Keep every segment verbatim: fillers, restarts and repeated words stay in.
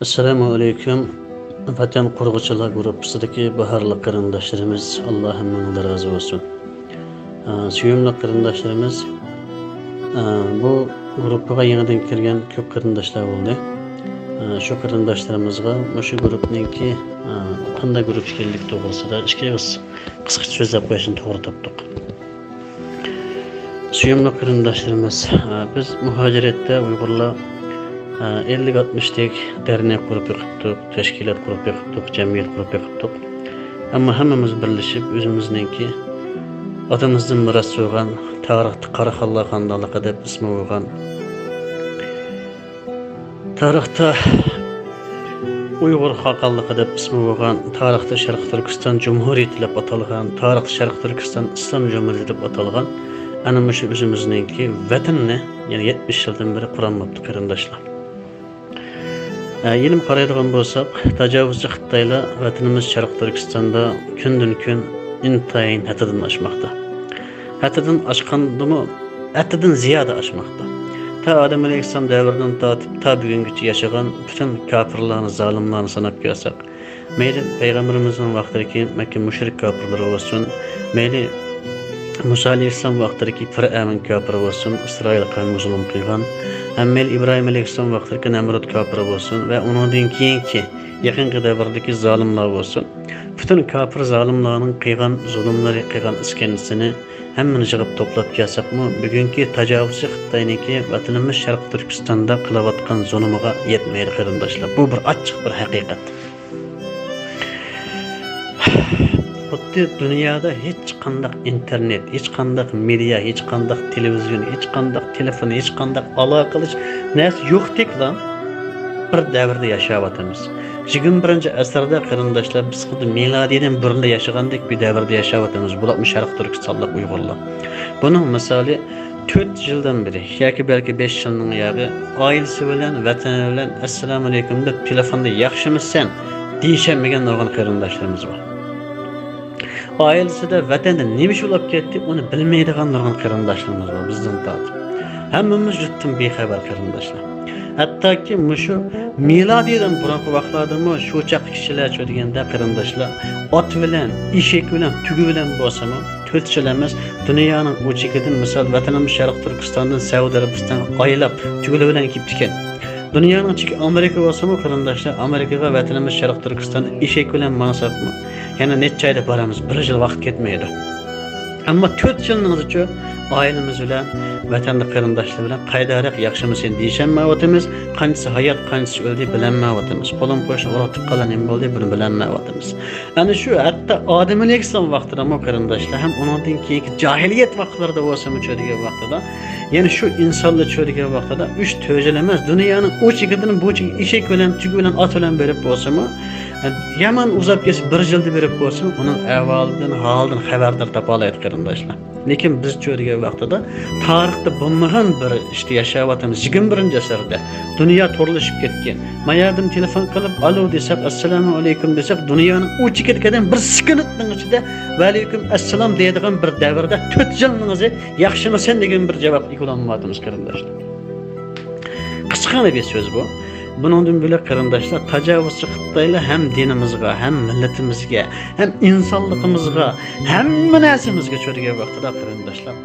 ئەسسالامۇ ئەلەيكۇم. ۋەتەن قورغۇچىلار گۇرۇپپىسىدىكى باھارلىق قېرىنداشلىرىمىز، ئاللا ھەممىڭلاردىن رازى بولسۇن. ئە، سۆيۈملۈك قېرىنداشلىرىمىز، ئە، بۇ گۇرۇپپىغا يېڭىدىن كىرگەن كۆپ قېرىنداشلار بولدى. ئە، شۇ قېرىنداشلىرىمىزغا مۇشۇ گۇرۇپپىنىڭكى، ئە، قانداق گۇرۇپ ئىكەنلىكى توغرىسىدا ئىككى ئېغىز قىسقىچە سۆزلەپ قويۇشنى توغرا تاپتۇق. سۆيۈملۈك قېرىنداشلىرىمىز، بىز مۇھاجىرەتتە ئۇيغۇرلار ئەللىك ئاتمىشتەك دەرنەك قۇرۇپ بېقىپتۇق، تەشكىلات قۇرۇپ بېقىپتۇق، جەمئىيەت قۇرۇپ بېقىپتۇق. ئەمما ھەممىمىز بىرلىشىپ ئۆزىمىزنىڭكى ئاتىمىزدىن مىراس سالغان تارىختا قاراخانلار خانلىقى دەپ ئىسمى بولغان، تارىختا ئۇيغۇر خاقانلىقى دەپ ئىسمى بولغان، تارىختا شەرقىي تۈركىستان جۇمھۇرىيىتى دەپ ئاتالغان، تارىختا شەرقىي تۈركىستان ئىسلام جۇمھۇرىيىتى دەپ ئاتالغان ئەنە مۇشۇ ئۆزىمىزنىڭكى ۋەتىنىنى يەنە يەتمىش يىلدىن بېرى قۇرالماپتۇ قېرىنداشلار. ئە، يېنىم قارايدىغان بولساق، تاجاۋۇزچى خىتايلار ۋەتىنىمىز شەرقىي تۈركىستاندا كۈندىن كۈن ئىنتايىن ھەددىدىن ئاشماقتا. ھەددىدىن ئاشقاندىمۇ، ھەددىدىن زىيادە ئاشماقتا. تا ئادەم ئەلەيھىسسالام دەۋرىدىن تارتىپ تا بۈگۈنگىچە ياشىغان پۈتۈن كاپىرلارنى، زالىملارنى ساناپ كەلسەك، مەيلى پەيغەمبىرىمىزنىڭ ۋاقتىدىكى مەككە مۇشرىك كاپىرلىرى بولسۇن، مەيلى مۇسا ئەلەيھىسسالام ۋاقتىدىكى پىرئەۋن كاپىرى بولسۇن، ئىسرائىل قەۋمىگە زۇلۇم قىلغان، ھەم مەيلى ئىبراھىم ئەلەيھىسسالام ۋاقتىدىكى نەمرۇت كاپىرى بولسۇن ۋە ئۇنىڭدىن كېيىنكى يېقىنقى دەۋردىكى زالىملار بولسۇن، پۈتۈن كاپىر زالىملارنىڭ قىلغان زۇلۇملىرى، قىلغان ئىسكەنجىسىنى ھەممىنى يىغىپ توپلاپ كەلسەكمۇ، بۈگۈنكى تاجاۋۇزچى خىتاينىڭكى ۋەتىنىمىز شەرقىي تۈركىستاندا قىلىۋاتقان زۇلۇمىغا يەتمەيدۇ قېرىنداشلار. بۇ بىر ئاچچىق بىر ھەقىقەت. خۇددى دۇنيادا ھېچقانداق ئىنتېرنېت، ھېچقانداق مېدىيا، ھېچقانداق تېلېۋىزىيون، ھېچقانداق تېلېفون، ھېچقانداق ئالاقىلىشىش نەرسە يوقتەكلا بىر دەۋردە ياشاۋاتىمىز. يىگىرمە بىرىنچى ئەسىردە قېرىنداشلار، بىز خۇددى مىلادىيدىن بۇرۇنلا ياشىغاندەك بىر دەۋردە ياشاۋاتىمىز، بولۇپمۇ شەرقىي تۈركىستانلىق ئۇيغۇرلار. بۇنىڭ مىسالى، تۆت يىلدىن بېرى ياكى بەلكى بەش يىلنىڭ ياغى ئائىلىسى بىلەن، ۋەتىنى بىلەن «ئەسسالامۇئەلەيكۇم» دەپ تېلېفوندا «ياخشىمۇسەن؟» دېيىشەلمىگەن نۇرغۇن قېرىنداشلىرىمىز بار. ئائىلىسىدە، ۋەتەندە نېمە ئىش بولۇپ كەتتى، ئۇنى بىلمەيدىغان نۇرغۇن قېرىنداشلىرىمىز بار بىزدىن تارتىپ. ھەممىمىز يۇرتتىن بىخەۋەر قېرىنداشلار. ھەتتاكى مۇشۇ مىلادىيدىن بۇرۇنقى ۋاقىتلاردىمۇ شۇ چاغقى كىشىلەرچۇ دېگەندە قېرىنداشلار، ئات بىلەن، ئېشەك بىلەن، تۆگە بىلەن بولسىمۇ، تۆت يىل ئەمەس، دۇنيانىڭ ئۇ چېكىدىن، مىسال، ۋەتىنىمىز شەرقىي تۈركىستاندىن سەئۇدى ئەرەبىستانغا ئايلاپ، تۆگىلەر بىلەن كېلىپ كەتكەن. دۇنيانىڭ چېكى ئامېرىكا بولسىمۇ، قېرىنداشلار، ئامېرىكىغا ۋەتىنىمىز شەرقىي تۈركىستاندىن ئېشەك بىلەن ماڭساقمۇ، يەنە نەچچە ئايدا بارىمىز، بىر يىل ۋاقىت كەتمەيدۇ. ئەمما تۆت يىلنىڭىزىچۇ ئائىلىمىز بىلەن، ۋەتەندە قېرىنداشلار بىلەن قايدارەك ياخشىمۇسەن دېيىشەلمەيۋاتىمىز، قانچىسى ھايات، قانچىسى ئۆلدى بىلەلمەيۋاتىمىز، قولۇم قوشنا ئۇرۇق تۇغقانلار نېمە بولدى بۇنى بىلەلمەيۋاتىمىز. ئەنە شۇ ھەتتا ئادەم ئەلەيھىسسالام ۋاقتىدىمۇ قېرىنداشلار ھەم ئۇنىڭدىن كېيىنكى جاھىلىيەت ۋاقىتلىرىدا بولسىمۇ چۆ دېگەن ۋاقتىدا، يەنى شۇ ئىنسانلار چۆ دېگەن ۋاقتىدا ئۈچ تۆت يىل ئەمەس، دۇنيانىڭ ئۇ چېكىدىن بۇ چېكىگە ئېشەك بىلەن، تۆگە بىلەن، ئات بىلەن بېرىپ بولسىمۇ، يامان ئۇزاپ كەتسە، بىر يىلدا بېرىپ بولسىمۇ، ئۇنىڭ ئەھۋالىدىن، ھالىدىن خەۋەردار تاپالايدۇ قېرىنداشلار. لېكىن بىز چۆ دېگەن ۋاقتىدا تارىختا بولمىغان بىر ئىشتا ياشاۋاتىمىز. يىگىرمە بىرىنچى ئەسىردە دۇنيا تورلىشىپ كەتكەن. ماياردىن تېلېفون قىلىپ، «ئالو» دېسەك، «ئەسسالامۇ ئەلەيكۇم» دېسەك، دۇنيانىڭ ئۇ چېكىدىكى ئادەم بىر سېكۇنتنىڭ ئىچىدە «ۋەئەلەيكۇم ئەسسالام» دەيدىغان بىر دەۋردە تۆت يىلنىڭ ئۆزى «ياخشىمۇسەن؟» دېگەن بىر جاۋاب ئىگىلىيالمايۋاتىمىز قېرىنداشلار. قىسقىغىنە بىر سۆز بۇ. بۇنىڭدىن بۆلەك قېرىنداشلار، تاجاۋۇزچى خىتايلار ھەم دىنىمىزغا، ھەم مىللىتىمىزگە، ھەم ئىنسانلىقىمىزغا، ھەممە نەرسىمىزگە چۆ دېگەن ۋاقتىدا قېرىنداشلار،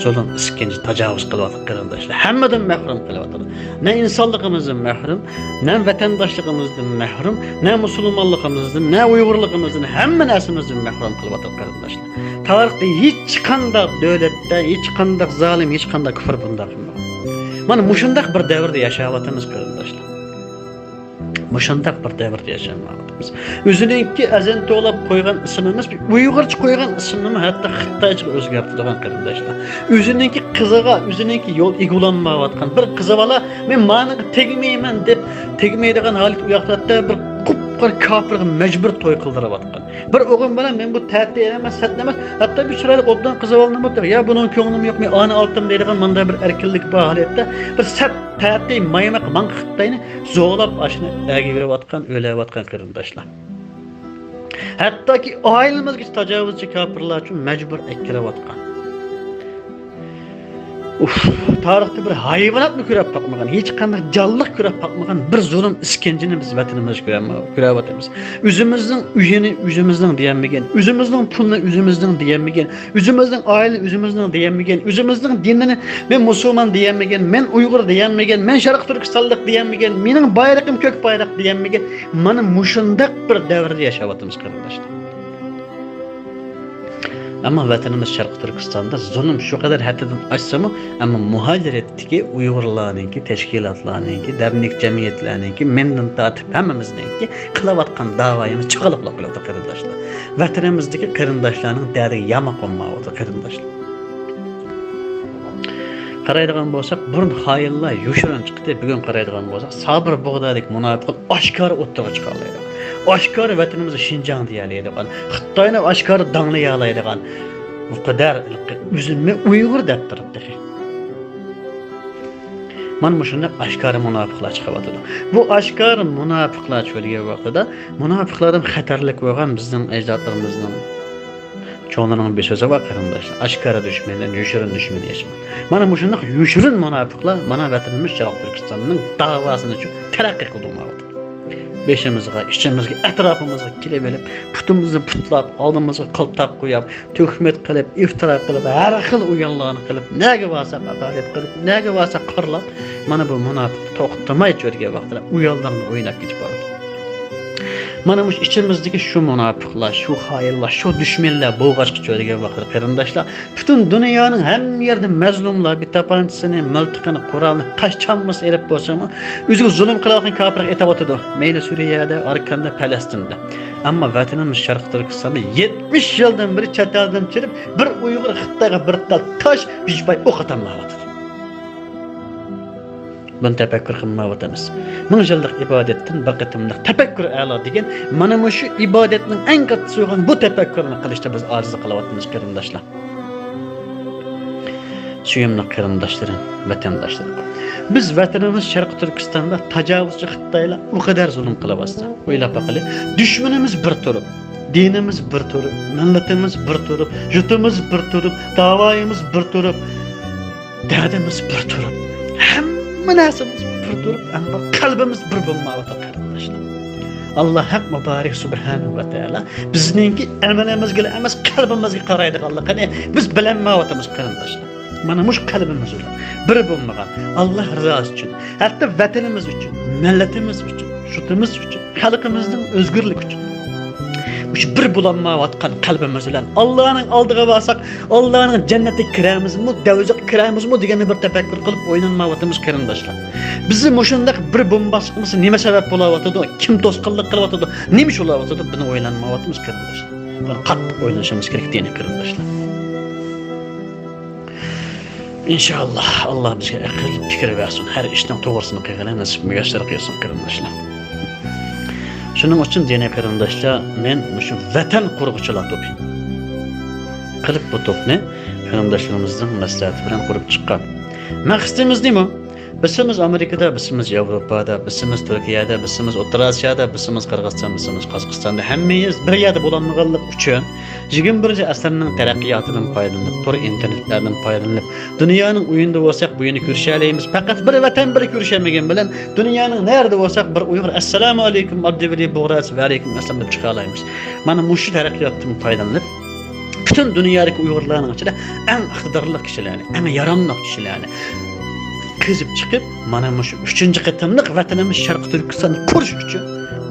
زۇلۇم، ئىسكەنجە، تاجاۋۇز قىلىۋاتىدۇ قېرىنداشلار. ھەممىدىن مەھرۇم قىلىۋاتىدۇ. نە ئىنسانلىقىمىزدىن مەھرۇم، نە ۋەتەنداشلىقىمىزدىن مەھرۇم، نە مۇسۇلمانلىقىمىزدىن، نە ئۇيغۇرلۇقىمىزدىن، ھەممە نەرسىمىزدىن مەھرۇم قىلىۋاتىدۇ قېرىنداشلار. تارىختا ھېچقانداق دۆلەتتە، ھېچقانداق زالىم، ھېچقانداق كۇفر بۇنداق قىلمىغان. مانا مۇشۇنداق بىر دەۋردە ياشاۋاتىمىز قېرىنداشلار. مۇشۇنداق بىر دەۋردە ياشاۋاتىمىز. ئۆزىنىڭكى ئەزەن توۋلاپ قويغان ئىسمىمىز، ئۇيغۇرچە قويغان ئىسمىنىمۇ ھەتتا خىتايچىغا ئۆزگەرتىدىغان قېرىنداشلار. ئۆزىنىڭكى قىزىغا، ئۆزىنىڭكى يول ئىگىلىيالمايۋاتقان بىر قىزى بالا، «مەن مانىڭغا تەگمەيمەن» دەپ، تەگمەيدىغان ھالەتتە ئۇ ياقلاردا بىر قۇپقارا كاپىرغا مەجبۇر توي قىلدۇرۇۋاتقان. بىر ئوغلۇم بالا، «مەن بۇ تەتۈر ئەمەس، سەت ئەمەس، ھەتتا بىر چىرايلىق ئوبدان قىز بالىنىمۇ، يا بۇنىڭ كۆڭلىمۇ يوقمۇ، ئانى ئالتىم» دەيدىغان مانداق بىر ئەركىنلىك بار ھالەتتە، بىر سەت تەتۈر مايماق ماڭقا خىتاينى زورلاپ ئاشۇنى ئەگىۋېرىۋاتقان، ئۆلەۋاتقان قېرىنداشلار. ھەتتاكى ئائىلىمىزگىچە تاجاۋۇزچى كاپىرلارچۇ مەجبۇر ئەكىرىۋاتقان. ئۇف، تارىختا بىر ھايۋاناتمۇ كۆرۈپ باقمىغان، ھېچقانداق جانلىق كۆرۈپ باقمىغان بىر زۇلۇم، ئىسكەنجىنى بىز ۋەتىنىمىزدە كۆرەلمە-، كۆرۈۋاتىمىز. ئۆزىمىزنىڭ ئۆيىنى ئۆزىمىزنىڭ دېيەلمىگەن، ئۆزىمىزنىڭ پۇلىنى ئۆزىمىزنىڭ دېيەلمىگەن، ئۆزىمىزنىڭ ئائىلىنى ئۆزىمىزنىڭ دېيەلمىگەن، ئۆزىمىزنىڭ دىنىنى، مەن مۇسۇلمان دېيەلمىگەن، مەن ئۇيغۇر دېيەلمىگەن، مەن شەرقىي تۈركىستانلىق دېيەلمىگەن، مېنىڭ بايرىقىم كۆك بايراق دېيەلمىگەن، مانا مۇشۇنداق بىر دەۋردە ياشاۋاتىمىز، قېرىنداشلار. ئەمما ۋەتىنىمىز شەرقىي تۈركىستاندا زۇلۇم شۇ قەدەر ھەددىدىن ئاشسىمۇ، ئەمما مۇھاجىرەتتىكى ئۇيغۇرلارنىڭكى، تەشكىلاتلارنىڭكى، دەرنەك جەمئىيەتلەرنىڭكى، مەندىن تارتىپ ھەممىمىزنىڭكى قىلىۋاتقان داۋايىمىز چاقىلىقلاپ قېلىۋاتىدۇ، قېرىنداشلار. ۋەتىنىمىزدىكى قېرىنداشلارنىڭ دەردىگە ياماق بولمايۋاتىدۇ، قېرىنداشلار. قارايدىغان بولساق، بۇرۇن خائىنلار يوشۇرۇن چىقتى، بۈگۈن قارايدىغان بولساق، سابىر بۇغدادەك مۇناپىقلار ئاشكارا ئوتتۇرىغا چىقالايدىغان، ئاشكارا ۋەتىنىمىزدە شىنجاڭ دېيەلەيدىغان، خىتاينى ئاشكارا داڭلىيالايدىغان، بۇ قەدەر ئۆزىنى ئۇيغۇر دەپ تۇرۇپ تېخى. مانا مۇشۇنداق ئاشكارا مۇناپىقلار چىقىۋاتىدۇ. بۇ ئاشكارا مۇناپىقلار چۆرىگەن ۋاقتىدا، مۇناپىقلاردىن خەتەرلىك بولغان بىزنىڭ ئەجدادلىرىمىزنىڭ چوڭلىرىنىڭ بىر سۆزى بار، قېرىنداشلار، ئاشكارا دۈشمەندىن يوشۇرۇن دۈشمەن ياخشى. مانا مۇشۇنداق يوشۇرۇن مۇناپىقلار مانا ۋەتىنىمىز شەرقىي تۈركىستاننىڭ داۋاسىنى شۇ تەرەققىي قىلدۇرمايۋاتىدۇ. بېشىمىزغا، ئىچىمىزگە، ئەتراپىمىزغا كېلىۋېلىپ، پۇتىمىزنى پۇتلاپ، ئالدىمىزغا قىلتاق قويۇپ، تۆھمەت قىلىپ، ئىفتىرا قىلىپ، ھەر خىل ئويۇنلارنى قىلىپ، نەگە بارساق ھاقارەت قىلىپ، نەگە بارساق قارىلاپ، مانا بۇ مۇناپىق توختىماي چۆرىگەن ۋاقتىدا ئويۇنلارنى ئويناپ كېتىپ بارىدۇ. مانا مۇشۇ ئىچىمىزدىكى شۇ مۇناپىقلار، شۇ خائىنلار، شۇ دۈشمەنلەر بولغاچقا چۆرىگەن ۋاقتىدا، قېرىنداشلار، پۈتۈن دۇنيانىڭ ھەممە يېرىدە مەزلۇملار بىر تاپانچىسىنى، مىلتىقىنى، قورالىنى، تاش چانمىسىنى ئېلىپ بولسىمۇ، ئۆزىگە زۇلۇم قىلىۋاتقان كاپىرغا ئېتىۋاتىدۇ. مەيلى سۈرىيەدە، ئاركاندا، پەلەستىندە. ئەمما ۋەتىنىمىز شەرقىي تۈركىستاندا يەتمىش يىلدىن بېرى چەت ئەلدىن كېلىپ، بىر ئۇيغۇر خىتايغا بىر تال تاش، بىر پاي ئوق ئاتالمايۋاتىدۇ. بۇنى تەپەككۇر قىلمايۋاتىمىز. مىڭ يىللىق ئىبادەتتىن بىر قېتىملىق تەپەككۇر ئەلا دېگەن مانا مۇشۇ ئىبادەتنىڭ ئەڭ كاتتىسى بولغان بۇ تەپەككۇرنى قىلىشتا بىز ئاجىزلىق قىلىۋاتىمىز، قېرىنداشلار. سۆيۈملۈك قېرىنداشلىرىم، ۋەتەنداشلىرىم. بىز ۋەتىنىمىز شەرقىي تۈركىستاندا تاجاۋۇزچى خىتايلار ئۇ قەدەر زۇلۇم قىلىۋاتسا، ئويلاپ باقىلى. دۈشمىنىمىز بىر تۇرۇپ، دىنىمىز بىر تۇرۇپ، مىللىتىمىز بىر تۇرۇپ، يۇرتىمىز بىر تۇرۇپ، داۋايىمىز بىر تۇرۇپ، دەردىمىز بىر تۇرۇپ، ھەممە نەرسىمىز بىر تۇرۇپ، ئەمما قەلبىمىز بىر بولمايۋاتىدۇ، قېرىنداشلار. ئاللا ھەق مۇبارەك سۇبھانەھۇ ۋە تائالا بىزنىڭكى ئەمىلىمىزگىلا ئەمەس، قەلبىمىزگە قارايدىغانلىقىنى بىز بىلەلمەيۋاتىمىز، قېرىنداشلار. مانا مۇشۇ قەلبىمىز بىلەن بىر بولمىغان، ئاللا رىزاسى ئۈچۈن، ھەتتا ۋەتىنىمىز ئۈچۈن، مىللىتىمىز ئۈچۈن، يۇرتىمىز ئۈچۈن، خەلقىمىزنىڭ ئۆزگۈرلۈكى ئۈچۈن، مۇشۇ بىر بولالمايۋاتقان قەلبىمىز بىلەن ئاللانىڭ ئالدىغا بارساق، ئاللانىڭ جەننىتىگە كىرەرمىزمۇ، دوزاخقا كىرەرمىزمۇ دېگەننى بىر تەپەككۇر قىلىپ ئويلانمايۋاتىمىز، قېرىنداشلار. بىزنى مۇشۇنداق بىر بولماسلىقىمىزغا نېمە سەۋەب بولاۋاتىدۇ؟ كىم توسقۇنلۇق قىلىۋاتىدۇ؟ نېمە ئىش بولاۋاتىدۇ؟ بۇنى ئويلانمايۋاتىمىز، قېرىنداشلار. بۇنى قاتتىق ئويلىنىشىمىز كېرەك، دىنىي قېرىنداشلار. ئىنشائاللا، ئاللا بىزگە ئەقىل، پىكىر بەرسۇن. ھەر ئىشنىڭ توغرىسىنى قىلغىلى نېسىپ مۇيەسسەر قىلسۇن، قېرىنداشلار. شۇنىڭ ئۈچۈن، دىنىي قېرىنداشلار، مەن مۇشۇ ۋەتەن قۇرغۇچىلار توپى قىلىپ بۇ توپنى قېرىنداشلىرىمىزنىڭ مەسلىھەتى بىلەن قۇرۇپ چىققان. مەقسىتىمىز نېمە؟ بىسىمىز ئامېرىكىدا، بىسىمىز ياۋروپادا، بىسىمىز تۈركىيەدە، بىسىمىز ئوتتۇرا ئاسىيادا، بىسىمىز قىرغىزىستان، بىسىمىز قازاقىستاندا، ھەممىمىز بىر يەردە بولالمىغانلىق ئۈچۈن، يىگىرمە بىرىنچى ئەسىرنىڭ تەرەققىياتىدىن پايدىلىنىپ، تور ئىنتېرنېتلەردىن پايدىلىنىپ، دۇنيانىڭ ئويۇندا بولساق، بۇ يەرنى كۆرۈشەلەيمىز. پەقەت بىر ۋەتەن بىر كۆرۈشەلمىگەن بىلەن، دۇنيانىڭ نەرىدە بولساق، بىر ئۇيغۇر «ئەسسالامۇ ئەلەيكۇم، ئابدۇۋەلى بۇغراچى، ۋەئەلەيكۇم ئەسسالام» دەپ چىقالايمىز. مانا مۇشۇ تەرەققىياتتىن پايدىلىنىپ، پۈتۈن دۇنيادىكى ئۇيغۇرلارنىڭ ئىچىدە ئەڭ ئىقتىدارلىق كىشىلەرنى، ئەڭ ياراملىق كىشىلەرنى قېزىپ چىقىپ، مانا مۇشۇ ئۈچىنچى قېتىملىق ۋەتىنىمىز شەرقىي تۈركىستاننى قۇرۇش ئۈچۈن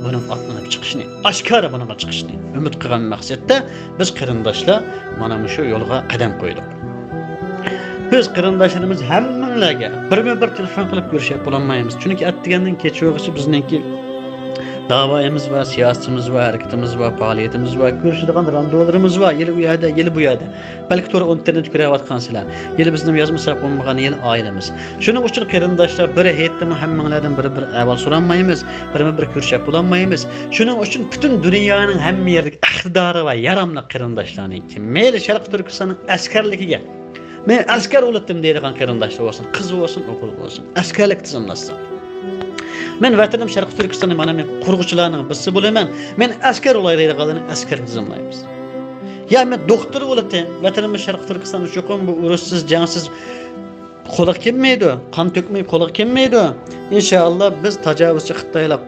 بۇنىڭ ئاتلىنىپ چىقىشىنى، ئاشكارا بۇنىڭغا چىقىشىنى ئۈمىد قىلغان مەقسەتتە، بىز قېرىنداشلار مانا مۇشۇ يولغا قەدەم قويدۇق. بىز قېرىنداشلىرىمىز ھەممىڭلارگە بىرمۇ بىر تېلېفون قىلىپ كۆرۈشۈپ بولالمايمىز. چۈنكى ئەتىگەندىن كېچىگىچە بىزنىڭكى داۋايىمىز بار، سىياسىتىمىز بار، ھەرىكىتىمىز بار، پائالىيىتىمىز بار، كۆرۈشىدىغان راندىۋۇلىرىمىز بار. يىلى ئۇ يەردە، يىلى بۇ يەردە. بەلكى تور ئىنتېرنېتتا كۆرۈۋاتقانسىلەر. يىلى بىزنى يازمىساق بولمىغان يىلى ئائىلىمىز. شۇنىڭ ئۈچۈن قېرىنداشلار، بىر ھېيتتىمۇ ھەممىڭلاردىن بىر، بىر ئەھۋال سورالمايمىز، بىرمۇ بىر كۆرۈشۈپ بولالمايمىز. شۇنىڭ ئۈچۈن پۈتۈن دۇنيانىڭ ھەممە يېرىدىكى ئىقتىدارى بار، ياراملىق قېرىنداشلارنىڭكى، مەيلى شەرقىي تۈركىستاننىڭ ئەسكەرلىكىگە، مەن ئەسكەر بولاتتىم دەيدىغان قېرىنداشلار بولسۇن، قىز بولسۇن، ئوغۇل بولسۇن، ئەسكەرلىك تىزىملاتسۇن. مەن ۋەتىنىم شەرقىي تۈركىستاننى مانا مەن قۇرغۇچىلارنىڭ بىرسى بولىمەن، مەن ئەسكەر بولاي دەيدىغانلارنى ئەسكەرگە تىزىملايمىز. يا مەن دوختۇر بولاتتىم، ۋەتىنىمىز شەرقىي تۈركىستاندا چوقۇم بۇ ئۇرۇشسىز، جەڭسىز، قولىغا كەلمەيدۇ، قان تۆكمەي قولىغا كەلمەيدۇ. ئىنشائاللا، بىز تاجاۋۇزچى خىتايلار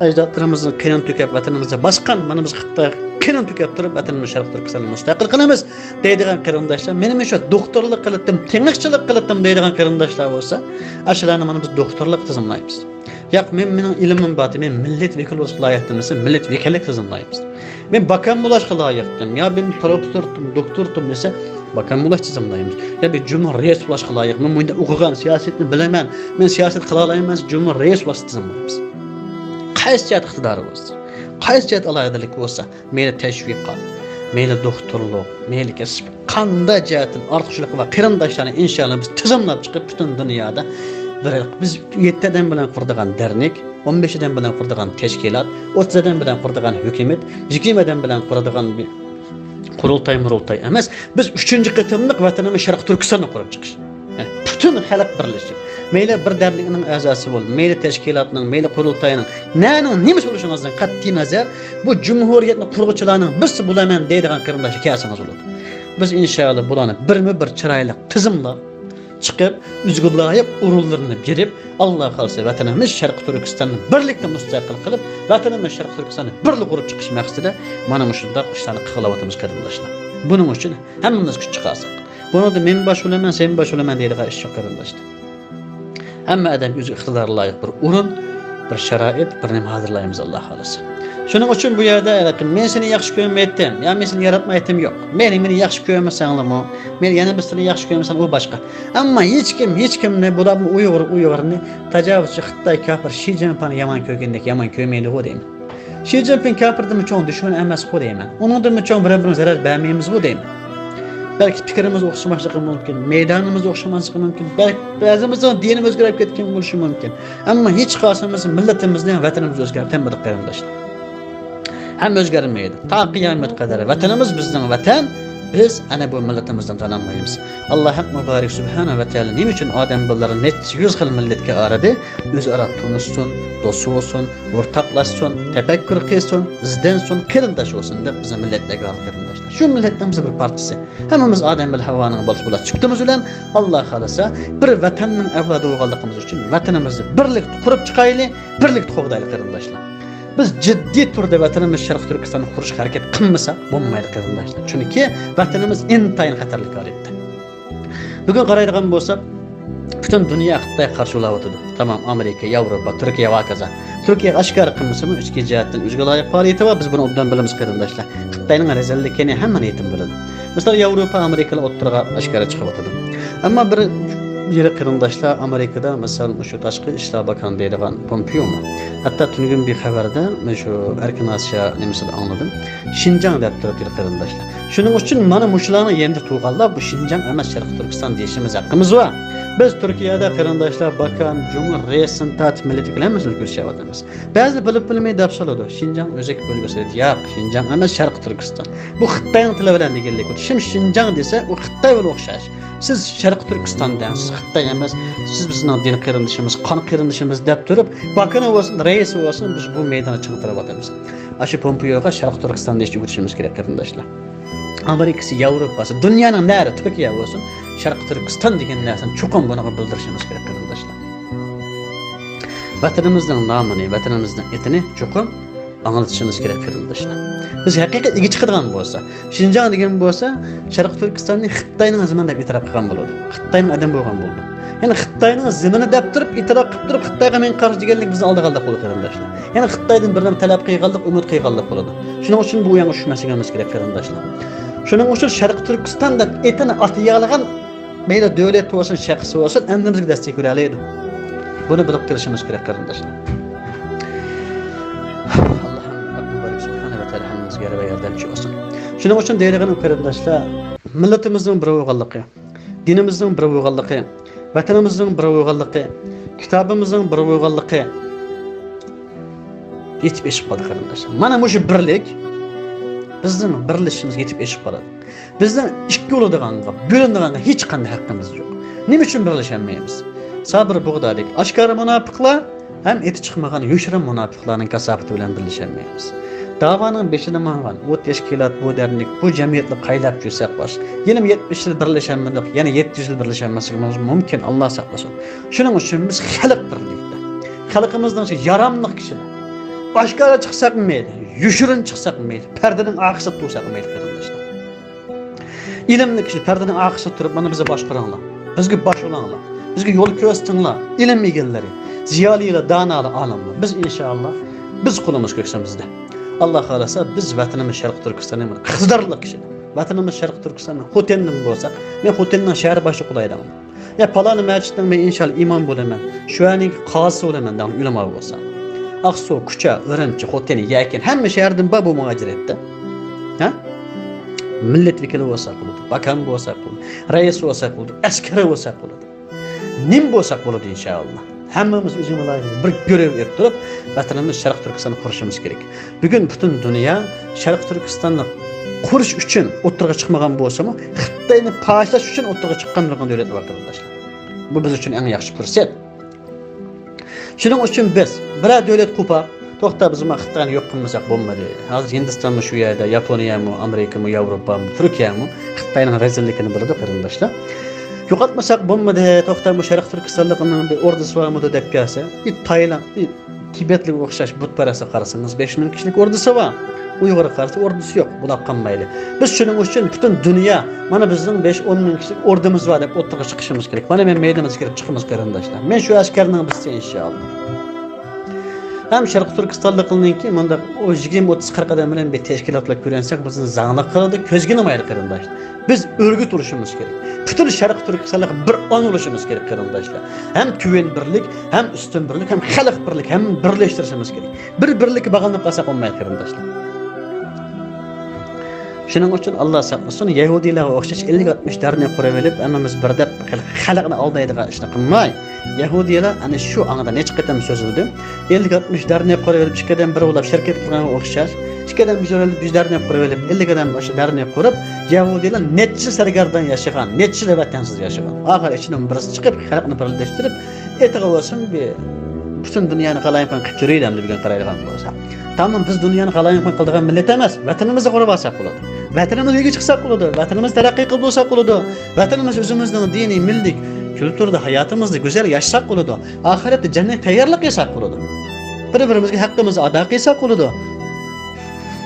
ئەجدادلىرىمىزنىڭ قېنىنى تۆكۈپ ۋەتىنىمىزنى باسقان، مانا بىز خىتاي قېنىنى تۆكۈپ تۇرۇپ ۋەتىنىمىز شەرقىي تۈركىستاننى مۇستەقىل قىلىمىز دەيدىغان قېرىنداشلار، مېنىڭ شۇ دوختۇرلۇق قىلىپتىم، تېڭىقچىلىق قىلىپتىم دەيدىغان قېرىنداشلار بولسا، ئاشۇلارنى مانا بىز دوختۇرلۇق تىزىملايمىز. ياق، مەن، مېنىڭ ئىلمىم بار، مەن مىللەت ۋەكىلى بولۇشقا لايىقتىم دېسە، مىللەت ۋەكىللىك تىزىملايمىز. مەن باكام بولۇشقا لايىقتىم، يا مەن پروفېسسورتۇم، دوكتورتۇم دېسە، باكام بولۇش تىزىملايمىز. يا مەن جۇمھۇر رەئىس بولۇشقا لايىق، مەن مۇنداق ئوقۇغان، سىياسەتنى بىلىمەن، مەن سىياسەت قىلالايمەن، جۇمھۇر رەئىس بولۇشقا تىزىملايمىز. قايسى جەھەت ئىقتىدارى بولسا، قايسى جەھەت ئالاھىدىلىكى بولسا، مەيلى تەشۋىقات، مەيلى دوختۇرلۇق، مەيلى كەسىپ، قانداق جەھەتتىن ئارتۇقچىلىقى بار قېرىنداشلارنى ئىنشاللا بىز تىزىملاپ چىقىپ، پۈتۈن دۇنيادا بىر، بىز يەتتە ئادەم بىلەن قۇرىدىغان دەرنەك، ئون بەش ئادەم بىلەن قۇرىدىغان تەشكىلات، ئوتتۇز ئادەم بىلەن قۇرىدىغان ھۆكۈمەت، يىگىرمە ئادەم بىلەن قۇرىدىغان بىر قۇرۇلتاي، مۇرۇلتاي ئەمەس، بىز ئۈچىنچى قېتىملىق ۋەتىنىمىز شەرقىي تۈركىستاننى قۇرۇپ چىقىش. يەنى پۈتۈن خەلق بىرلىشىپ، مەيلى بىر دەرنەكنىڭ ئەزاسى بول، مەيلى تەشكىلاتنىڭ، مەيلى قۇرۇلتاينىڭ، نەنىڭ نېمىسى بولۇشىڭىزدىن قەتئىي نەزەر، بۇ جۇمھۇرىيەتنى قۇرغۇچىلارنىڭ بىرسى بولىمەن دەيدىغان قېرىنداشلار كەلسىڭىز بولىدۇ. بىز ئىنشائاللا بۇلارنى بىرمۇ بىر چىرايلىق تىزىملاپ چىقىپ، ئۆزىگە لايىق ئورۇنلىرىنى بېرىپ، ئاللا خالىسا ۋەتىنىمىز شەرقىي تۈركىستاننى بىرلىكتە مۇستەقىل قىلىپ، ۋەتىنىمىز شەرقىي تۈركىستاننى بىرلىك قۇرۇپ چىقىش مەقسىتىدە مانا مۇشۇنداق ئىشلارنى قىلىۋاتىمىز قېرىنداشلار. بۇنىڭ ئۈچۈن ھەممىمىز كۈچ چىقارساق. بۇنىڭدا مەن باش بولىمەن، سەن باش بولىمەن دەيدىغان ئىش يوق قېرىنداشلار. ھەممە ئادەمگە ئۆزىگە ئىقتىدارغا لايىق بىر ئورۇن، بىر شارائىت، بىر نېمە ھازىرلايمىز ئاللا خالىسا. شۇنىڭ ئۈچۈن بۇ يەردە مەن سېنى ياخشى كۆرمەيتتىم، يا مەن سېنى ياراتمايتتىم يوق. مەيلى مېنى ياخشى كۆرمىسەڭلىمۇ، مەيلى يەنە بىرسىنى ياخشى كۆرمىسەڭ ئۇ باشقا. ئەمما ھېچكىم، ھېچكىمنى، بۇلارمۇ ئۇيغۇر، ئۇيغۇرنى تاجاۋۇزچى خىتاي كاپىر شى جىنپىڭنى يامان كۆرگەندەك يامان كۆرمەيدىغۇ دەيمەن. شى جىنپىڭ كاپىردىنمۇ چوڭ دۈشمەن ئەمەسقۇ دەيمەن. ئۇنىڭدىنمۇ چوڭ بىر-بىرىمىزگە زەرەر بەرمەيمىزغۇ دەيمەن. بەلكى پىكرىمىز ئوخشىماسلىقى مۇمكىن، مەيدانىمىز ئوخشىماسلىقى مۇمكىن، بەلكى بەزىمىزنىڭ دىنىمىز ئۆزگىرىپ كەتكەن بولۇشى مۇمكىن. ئەمما ھېچقايسىمىز مىللىتىمىزنى، ۋەتىنىمىزنى ئۆزگەرتەلمىدۇق قېرىنداشلار. ھەم ئۆزگەرمەيدۇ. تا قىيامەت قەدەر ۋەتىنىمىز بىزنىڭ ۋەتەن، بىز ئەنە بۇ مىللىتىمىزدىن تانالمايمىز. ئاللا ھەق مۇبارەك سۇبھانە ۋە تەئالا نېمە ئۈچۈن ئادەم بالىلىرى نەچچە يۈز خىل مىللەتكە ئايرىدى؟ ئۆزئارا تونۇشسۇن، دوست بولسۇن، ئورتاقلاشسۇن، تەپەككۇر قىلسۇن، ئىزدەنسۇن، قېرىنداش بولسۇن دەپ بىزنى مىللەتلەرگە ئايرىدى قېرىنداشلار. شۇ مىللەتنىڭ بىز بىر پارچىسى. ھەممىمىز ئادەم بىلەن ھاۋانىڭ بالىسى بولار سۈپىتىمىز بىلەن، ئاللا خالىسا، بىر ۋەتەننىڭ ئەۋلادى بولغانلىقىمىز ئۈچۈن ۋەتىنىمىزنى بىرلىكتە قۇرۇپ چىقايلى، بىرلىكتە قوغدايلى قېرىنداشلار. بىز جىددىي تۈردە ۋەتىنىمىز شەرقىي تۈركىستاننى قۇرۇشقا ھەرىكەت قىلمىساق بولمايدۇ قېرىنداشلار. چۈنكى ۋەتىنىمىز ئىنتايىن خەتەرلىك ھالەتتە. بۈگۈن قارايدىغان بولساق، پۈتۈن دۇنيا خىتايغا قارشى بولاۋاتىدۇ. تامام ئامېرىكا، ياۋروپا، تۈركىيە ۋە ھاكازا. تۈركىيە ئاشكارا قىلمىسىمۇ، ئىچكى جەھەتتىن ئۆزىگە لايىق پائالىيىتى بار، بىز بۇنى ئوبدان بىلىمىز قېرىنداشلار. خىتاينىڭ رەزىللىكىنى ھەممە نىيىتىم بىلىدۇ. مىسال، ياۋروپا، ئامېرىكىلار ئوتتۇرىغا ئاشكارا چىقىۋاتىدۇ. ئەمما بىر يىلى قېرىنداشلار ئامېرىكىدا، مىسال، شۇ تاشقى ئىشلار باكانى دەيدىغان پومپېيومۇ، ھەتتا تۈنۈگۈن بىر خەۋەردە مەن شۇ ئەركىن ئاسىيا نېمىسىدە ئاڭلىدىم. شىنجاڭ دەپ تۇرۇپ قېرىنداشلار. شۇنىڭ ئۈچۈن مانا مۇشۇلارنىڭ يېنىدا تۇرغانلار بۇ شىنجاڭ ئەمەس، شەرقىي تۈركىستان دېيىشىمىز ھەققىمىز بار. بىز تۈركىيەدە قېرىنداشلار باكان، جۇمۇ، رەئىسىدىن تارتىپ مىللىتى بىلەن ھەممىمىز كۆرۈشۈۋاتىمىز. بەزىلەر بىلىپ بىلمەي دەپ سالىدۇ. شىنجاڭ ئۆزەك بۆلگۈسى دەيدۇ. ياق، شىنجاڭ ئەمەس، شەرقىي تۈركىستان. بۇ خىتاينىڭ تىلى بىلەن دېگەنلىك. شىم شىنجاڭ دېسە، ئۇ خىتاي بىلەن ئوخشاش. سىز شەرقىي تۈركىستان دەڭ، سىز خىتاي ئەمەس، سىز بىزنىڭ دىن قېرىندىشىمىز، قان قېرىندىشىمىز دەپ تۇرۇپ، باكىنى بولسۇن، رەئىسى بولسۇن، بىز بۇ مەيداندا چىڭ تۇرۇۋاتىمىز. ئاشۇ پومپېيوغا شەرقىي تۈركىستان دېيىشنى ئۆگىتىشىمىز كېرەك، قېرىنداشلار. ئامېرىكىسى، ياۋروپاسى، دۇنيانىڭ نەرى، تۈركىيە بولسۇن، شەرقىي تۈركىستان دېگەن نەرسىنى چوقۇم بۇنىڭغا بىلدۈرۈشىمىز كېرەك، قېرىنداشلار. ۋەتىنىمىزنىڭ نامىنى، ۋەتىنىمىزنىڭ ئېتىنى چوقۇم ئاڭلىتىشىمىز كېرەك، قېرىنداشلار. بىز ھەقىقىي ئىگە چىقىدىغان بولسا، شىنجاڭ دېگەن بولسا، شەرقىي تۈركىستاننى خىتاينىڭ زېمىنى دەپ ئېتىراپ قىلغان بولىدۇ. خىتاينىڭ ئادەم بولغان بولىدۇ. يەنى خىتاينىڭ زېمىنى دەپ تۇرۇپ، ئېتىراپ قىلىپ تۇرۇپ، خىتايغا مەن قارشى دېگەنلىك بىزنى ئالدىغانلىق بولىدۇ، قېرىنداشلار. يەنى خىتايدىن بىر نېمە تەلەپ قىلغانلىق، ئۈمىد قىلغانلىق بولىدۇ. شۇنىڭ ئۈچۈن بۇ ئويۇنغا چۈشمەسلىكىمىز كېرەك، قېرىنداشلار. شۇنىڭ ئۈچۈن شەرقىي تۈركىستان دەپ ئېتىنى ئاتىيالىغان مەيلى دۆلەت بولسۇن، شەخس بولسۇن، ئەمدى بىزگە دەستەك بېرەلەيدۇ. بۇنى بىلىپ قېلىشىمىز كېرەك، قېرىنداشلار. ئاللاھ مۇبارەك سۇبھانەھۇ ۋە تائالا ھەممىمىزگە يار ۋە ياردەمچى بولسۇن. شۇنىڭ ئۈچۈن دەيدىغىنىم، قېرىنداشلار، مىللىتىمىزنىڭ بىر بولغانلىقى، دىنىمىزنىڭ بىر بولغانلىقى، ۋەتىنىمىزنىڭ بىر بولغانلىقى، كىتابىمىزنىڭ بىر بولغانلىقى يېتىپ ئېشىپ قالدى، قېرىنداشلار. مانا مۇشۇ بىرلىك بىزنىڭ بىرلىشىشىمىزگە يېتىپ ئېشىپ قالىدۇ. بىزنىڭ ئىككى بولىدىغانغا، بۆلۈنىدىغانغا ھېچقانداق ھەققىمىز يوق. نېمە ئۈچۈن بىرلىشەلمەيمىز؟ سابىر بۇغدادەك ئاشكارا مۇناپىقلار ھەم ئېتى چىقمىغان يوشۇرۇن مۇناپىقلارنىڭ كاساپىتى بىلەن بىرلىشەلمەيمىز. داۋانىڭ بېشىدا ماڭغان بۇ تەشكىلات، بۇ دەرنەك، بۇ جەمئىيەتنى قايلاپ يۈرسەك باش، يەنە يەتمىش يىل بىرلىشەلمىدۇق، يەنە يەتتە يۈز يىل بىرلىشەلمەسلىكىمىز مۇمكىن، ئاللا ساقلىسۇن. شۇنىڭ ئۈچۈن بىز خەلق بىرلىكتە، خەلقىمىزنىڭ ئىچىدە ياراملىق كىشىلەر، ئاشكارا چىقساق مەيلى، يوشۇرۇن چىقساق مەيلى، پەردىنىڭ ئارقىسىدا تۇرساق مەيلى، قېرىنداشلار. ئىلىملىك كىشى پەردىنىڭ ئارقىسىدا تۇرۇپ، مانا بىزنى باشقۇرۇڭلار، بىزگە باش بولۇڭلار، بىزگە يول كۆرسىتىڭلار، ئىلىم ئىگىلىرى، زىيالىيلار، دانالار، ئالىملار. بىز ئىنشائاللا، بىز قولىمىز كۆكسىمىزدە. ئاللا خالىسا، بىز ۋەتىنىمىز شەرقىي تۈركىستاننىڭ بىر ئىقتىدارلىق كىشىلەر. ۋەتىنىمىز شەرقىي تۈركىستاننىڭ خوتەننىمۇ بولساق، مەن خوتەننىڭ شەھەر باشلىقى بولايدىغان. يا پالانى مەسچىتنىڭ مەن ئىنشاللا ئىمام بولىمەن، شۇ يەرنىڭ قازىسى بولىمەن دەڭ ئۆلىما بولسا. ئاقسۇ، كۇچا، ئۈرۈمچى، خوتەن، يەكەن، ھەممە شەھەردىن بار بۇ مۇھاجىرەتتە. ھە؟ مىللەت ۋەكىلى بولسا بولىدۇ، باكام بولسا بولىدۇ، رەئىس بولسا بولىدۇ، ئەسكەرى بولسا بولىدۇ. نېمە بولساق بولىدۇ ئىنشائاللا. ھەممىمىز ئۆزىمىز لايىقىدا بىر گۆرۈ ئېلىپ تۇرۇپ، ۋەتىنىمىز شەرقىي تۈركىستاننى قۇرۇشىمىز كېرەك. بۈگۈن پۈتۈن دۇنيا شەرقىي تۈركىستاننى قۇرۇش ئۈچۈن ئوتتۇرىغا چىقمىغان بولسىمۇ، خىتاينى پاچىلاش ئۈچۈن ئوتتۇرىغا چىققان نۇرغۇن دۆلەتلەر بار، قېرىنداشلار. بۇ بىز ئۈچۈن ئەڭ ياخشى پۇرسەت. شۇنىڭ ئۈچۈن بىز بىرەر دۆلەت قوپاپ، توختا، بىز مانا خىتاينى يوق قىلمىساق بولمىدى. ھازىر ھىندىستانمۇ شۇ يەردە، ياپونىيەمۇ، ئامېرىكىمۇ، ياۋروپامۇ، تۈركىيەمۇ خىتاينىڭ رەزىللىكىنى بىلىدۇ، قېرىنداشلار. يوقاتمىساق بولمىدى، توختا، بۇ شەرقىي تۈركىستانلىقنىڭ بىر ئوردىسى بارمىدۇ دەپ كەلسە، ئىت تايلاند، ئىت تىبەتلىككە ئوخشاش بۇتپەرەسلەر قارىسىڭىز، بەش مىڭ كىشىلىك ئوردىسى بار. ئۇيغۇرغا قارىسا ئوردىسى يوق، بۇلاپ قالمايلى. بىز شۇنىڭ ئۈچۈن پۈتۈن دۇنيا، مانا بىزنىڭ بەش، ئون مىڭ كىشىلىك ئوردىمىز بار دەپ ئوتتۇرىغا چىقىشىمىز كېرەك. مانا مەن مەيدىمىزغا كىرىپ چىقىمىز، قېرىنداشلار. مەن شۇ ئەسكەرنىڭ بىرسى، ئىنشائاللا. ھەم شەرقىي تۈركىستانلىقلارنىڭكى مۇنداق ئۇ يىگىرمە، ئوتتۇز، قىرىق ئادەم بىلەن بىر تەشكىلاتلار كۆرۈنسەك، بىزنى زاڭلىق قىلىدۇ، كۆزگە ئىلمايدۇ، قېرىنداشلار. بىز ئۆرگە تۇرۇشىمىز كېرەك. پۈتۈن شەرقىي تۈركىستانلىق بىر ئون بولۇشىمىز كېرەك، قېرىنداشلار. ھەم تۆۋەن بىرلىك، ھەم ئۈستۈن بىرلىك، ھەم خەلق بىرلىك، ھەم بىرلەشتۈرۈشىمىز كېرەك. بىر بىرلىككە باغلىنىپ قالساق بولمايدۇ، قېرىنداشلار. شۇنىڭ ئۈچۈن ئاللا ساقلىسۇن، يەھۇدىيلارغا ئوخشاش ئەللىك ئاتمىش دەرنە قۇرۇۋېلىپ، ھەممىمىز بىر دەپ خەلقنى ئالدايدىغان ئىشنى قىلماي. يەھۇدىيلار ئەنە شۇ ئاڭدا نەچچە قېتىم سۆزلىدى. ئەللىك ئاتمىش دەرنە قۇرۇۋېلىپ، ئىككى ئادەم بىر بولاپ شىركەت قىلغانغا ئوخشاش. ئىككى ئادەم يۈز ئەللىك، يۈز دەرنە قۇرۇۋېلىپ، ئەللىك ئادەم ئاشۇ دەرنە قۇرۇپ، يەھۇدىيلار نەچچە سەرگەردان ياشىغان، نەچچە ۋەتەنسىز ياشىغان. ئاخىر ئىچىدىن بىرسى چىقىپ، خەلقنى بىرلەشتۈرۈپ، ئېتىغا بولسۇن بىر پۈتۈن دۇنيانى غالايىمكان قىلىپ يۈرۈيلى ئەمدى بۈگۈن قارايدىغان بولسا. تامام بىز دۇنيانى غالايىمكان قىلىدىغان مىللەت ئەمەس، ۋەتىنىمىزنى قوغداپ ئالساق بولىدۇ. ۋەتىنىمىزگە ئىگە چىقساق بولىدۇ، ۋەتىنىمىزنى تەرەققىي قىلىپ بولساق بولىدۇ، ۋەتىنىمىز ئۆزىمىزنىڭ دىنىي، مىللىي، كۈلتۈرىدە ھاياتىمىزدا گۈزەل ياشىساق بولىدۇ. ئاخىرەتتە جەننەت تەييارلىق قىلساق بولىدۇ. بىر-بىرىمىزگە ھەققىمىزنى ئادا قىلساق بولىدۇ.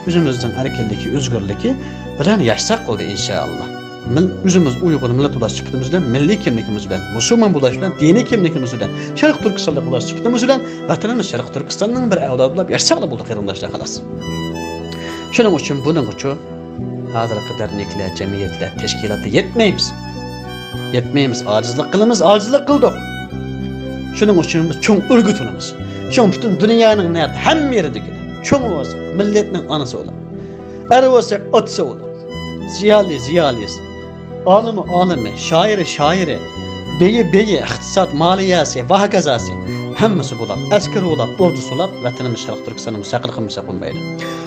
ئۆزىمىزنىڭ ئەركىنلىكى، ئۆزگۈرلۈكى بىلەن ياشىساق بولدى، ئىنشائاللا. مىل-، ئۆزىمىز ئۇيغۇر مىللەت بولۇش سۈپىتىمىز بىلەن، مىللىي كىملىكىمىز بىلەن، مۇسۇلمان بولۇش بىلەن، دىنىي كىملىكىمىز بىلەن، شەرقىي تۈركىستانلىق بولۇش سۈپىتىمىز بىلەن ۋەتىنىمىز شەرقىي تۈركىستاننىڭ بىر ئەۋلادى بولۇپ ياشىساقلا بولدى، قېرىنداشلار، خالاس. شۇنىڭ ئۈچۈن بۇنىڭغىچۇ ھازىرقى دەرنەكلەر، جەمئىيەتلەر، تەشكىلاتتا يەتمەيمىز. يەتمەيمىز، ئاجىزلىق قىلىمىز، ئاجىزلىق قىلدۇق. شۇنىڭ ئۈچۈن بىز چوڭ ئۆرگە تۇرىمىز. شۇڭا پۈتۈن دۇنيانىڭ نەدە، ھەممە يېرىدىكى چوڭ بولسا، مىللەتنىڭ ئانىسى بولۇپ، ئەر بولسا ئاتىسى بولۇپ، زىيالىي، زىيالىيسى، ئالىمى، ئالىمى، شائىرى، شائىرى، بېيى، بېيى، ئىقتىساد، مالىيەسى ۋە ھاكازاسى ھەممىسى بولاپ، ئەسكىرى بولاپ، ئوردىسى بولاپ، ۋەتىنىمىز شەرقىي تۈركىستاننى مۇستەقىل قىلمىساق بولمايدۇ.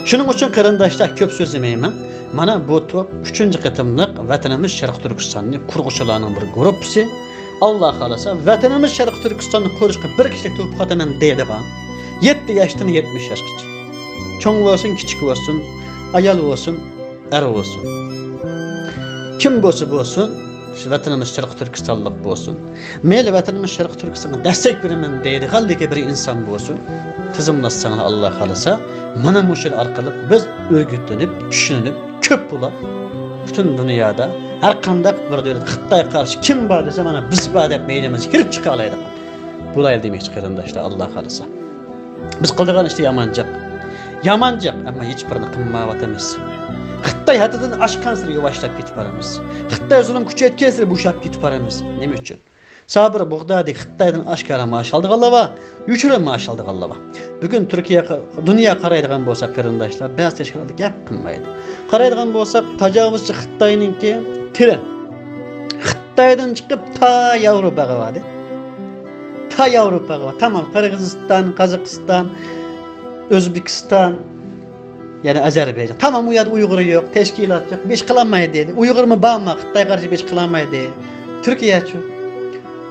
شۇنىڭ ئۈچۈن قېرىنداشلار، كۆپ سۆزلىمەيمەن. مانا بۇ توپ ئۈچىنچى قېتىملىق ۋەتىنىمىز شەرقىي تۈركىستاننى قۇرغۇچىلارنىڭ بىر گۇرۇپپىسى. ئاللا خالىسا، ۋەتىنىمىز شەرقىي تۈركىستاننى قۇرۇشقا بىر كىشىلىك تۆھپە قاتىمەن دەيدىغان، يەتتە ياشتىن يەتمىش ياشقىچە، چوڭ بولسۇن، كىچىك بولسۇن، ئايال بولسۇن، ئەر بولسۇن، كىم بولسا بولسۇن، شۇ ۋەتىنىمىز شەرقىي تۈركىستانلىق بولسۇن، مەيلى ۋەتىنىمىز شەرقىي تۈركىستانغا دەستەك بېرىمەن دەيدىغانلىكى بىر ئىنسان بولسۇن، تىزىملاتساڭلار، ئاللا خالىسا، مانا مۇشۇ ئارقىلىق بىز ئۆگىتىلىپ، چۈشىنىپ، كۆپ بولاپ، پۈتۈن دۇنيادا ھەر قانداق بىر دۆلەت خىتايغا قارشى كىم بار دېسە، مانا بىز بار دەپ مەيدىمىزگە كىرىپ چىقالايدىغان بولايلى دېمەكچى، قېرىنداشلار، ئاللا خالىسا. بىز قىلىدىغان ئىشتا يامان جىق. يامان جىق، ئەمما ھېچبىرىنى قىلمايۋاتىمىز. خىتاي ھەددىدىن ئاشقانسېرى يۇۋاشلاپ كېتىپ بارىمىز. خىتاي زۇلۇم كۈچەيتكەنسېرى بوشاپ كېتىپ بارىمىز. نېمە ئۈچۈن؟ سابىر بۇغدادىكى خىتايدىن ئاشكارا مائاش ئالىدىغانلار بار، يوشۇرۇن مائاش ئالىدىغانلار بار. بۈگۈن تۈركىيە، دۇنيا قارايدىغان بولساق، قېرىنداشلار، بەزى تەشكىلاتلار گەپ قىلمايدۇ. قارايدىغان بولساق، تاجاۋۇزچى خىتاينىڭكى تىرى خىتايدىن چىقىپ تا ياۋروپاغا باردى. تا ياۋروپاغا بار. تامام قىرغىزىستان، قازاقىستان، ئۆزبېكىستان، يەنە ئەزەربەيجان. تامام ئۇ يەردە ئۇيغۇر يوق، تەشكىلات يوق، بىر ئىش قىلالمايدۇ دېدى. ئۇيغۇرمۇ بارمۇ؟ خىتايغا قارشى بىر ئىش قىلالمايدۇ. تۈركىيەچۇ؟